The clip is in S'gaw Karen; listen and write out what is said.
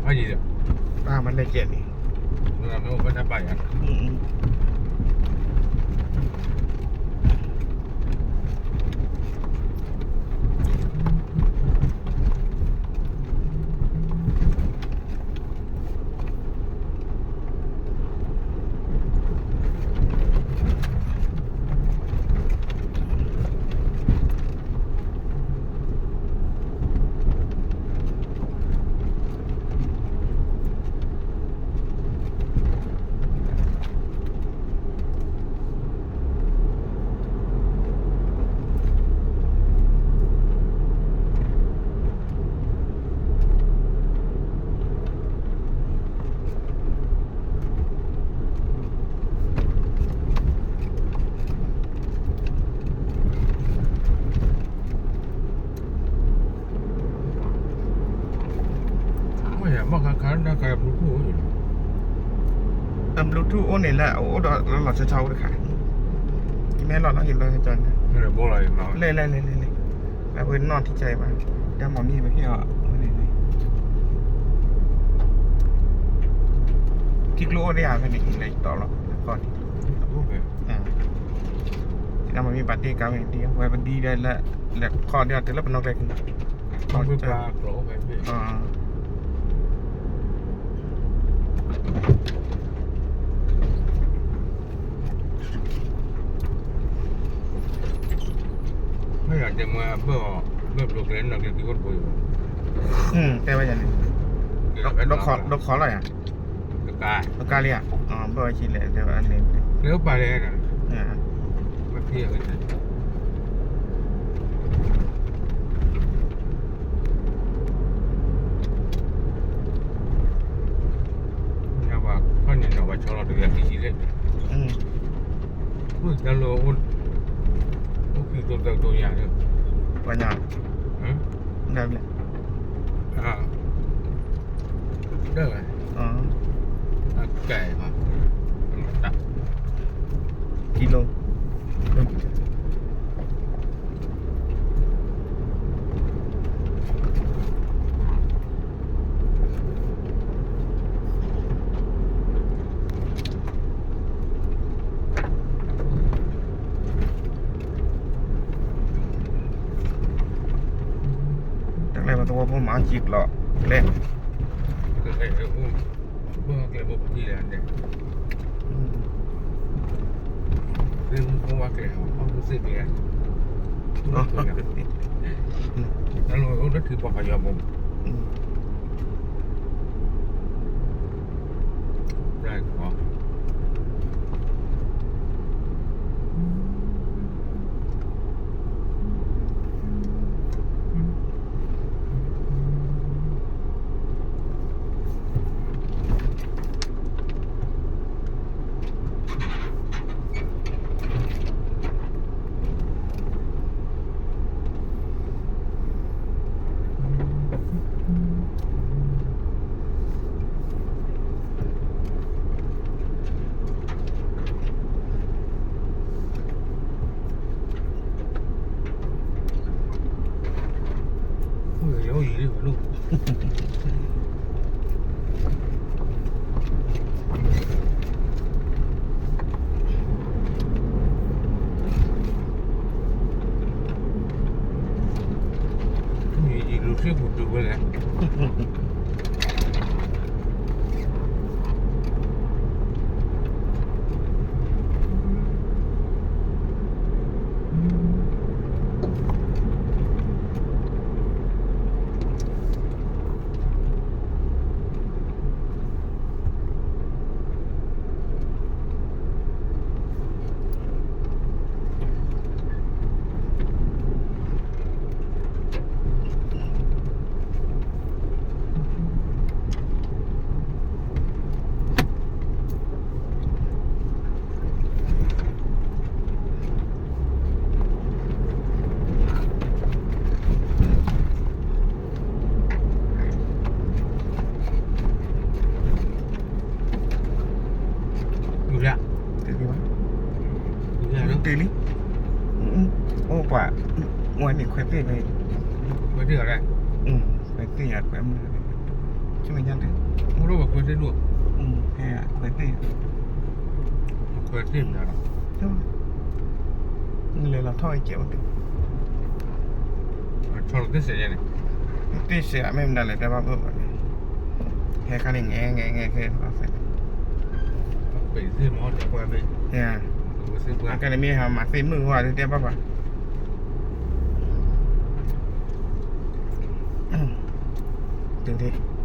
အါယံၤဒီး ပၢ်မၤလဲၣ်ကဲန့ၣ် မ့ၢ်အိၣ်ဖဲတၢ်ပာ်ယၤ ဘၣ်ခါခါ Bluetooth အိၣ် Bluetooth အိၣ်န့ၣ်လၢအအိၣ်ဒီးလီၤဆီဆီအိၣ်တခါ မ့ၢ်လီၤလီၤဟံၣ်လီၤကၠီန့ၣ် လဲၣ်လဲၣ်လဲၣ်လဲၣ် အဝဲနီၢ်ထံကၠီဘၣ် တၢ်မၤမံၤဝဲဟ့ၣ်အီၤန့ၣ် ထံကျိအိၣ်ဒၣ်ယၤဖဲန့ၣ် လဲၤတီၤလီၤ တၢ်မၤမံၤဘၣ်တ့ၢ်ကါဝဲန့ၣ် ဒ်ဝဲပဒ်ဒီးလၢ လဲၤခီၣ်ဒ်အီၤတုၤလၢပနီၣ်ကျဲခံ ခီၣ် မ့ၢ်ယတဲမ့ၢ်အဘၢၣ်အီၤ ဘၢၣ်ဘျိကျဲနီၣ်ကျဲခံအိၣ်တဘိယိၤ တဲဝဲယၤန့ၣ် ဒိးခီလီၤယၤ တကါလံဧါ ဘၢၣ်ဝဲဆံးလဲၣ် တဲဝဲန့ၣ် ကျဲအိၣ်ပာ်လဲၣ် ပှၤခံဂၤ ညါပှၤခီၣ်န့ၣ်နီၤ ပှၤဆီလီၤတဂၤခံဆံလဲၣ် အိၣ်တၢ်လၢ အိၣ်ခံကတိၤသၢကတိၤညါလၢ ပှၤညါ ဒၣ်လဲၣ် ဒၣ်ဝဲ အကဲ ကံလိ တၢ်ကျဲပှၤသဝီဖိမၤစံၣ်ကျီး ကျဲ ဘၢၣ်ကျဲဘိပထံလဲၣ် သ့ၣ်မူခိၣ်ဝါကျဲ ဟီၣ်ခိၣ်သ့ၣ်ကျဲ တၢ်လီၢ်အိၣ်လၢထံပှၤကညီဘိ ယလူၤသ့ၣ်ပူၤတုၤဝဲလဲၣ် ယူၤလၢ တ့ၢ်လံ တ့ၢ်လံ အိၣ်ပှၤ ဝဲန့ၣ်ခွဲးသ့ၣ်ဝဲ ခွဲးသ့ၣ်ယၤခွဲးမုၢ် ဆူမဲာ်ညါတုၤ, အိၣ်ဒီးပှၤခွဲးသ့ၣ်ဒိၣ်, ဟဲခွဲးသ့ၣ်, ခွဲးသ့ၣ်မနုၤလီၤ, လဲၤလီၤထီၣ်ဝဲကဲးအိၣ်တုၤ, ဆီလီၤသ့ၣ်စဲးန့ၣ်, သ့ၣ်စဲးမ့ၢ်မနုၤလဲၣ် တဲဘၣ်ဘၣ်န့ၣ်, ဟဲခါန့ၣ် ငဲငဲငဲခဲ, ကဲးသ့ၣ်မီၢ်ဒီးပှၤဘ့ၣ်, ကဲးန့ၣ်မ့ၢ်ဟးမၤသ့ၣ်မုၣ်ဝဲဒုးတဲဘၣ်ပှၤ, တုၤ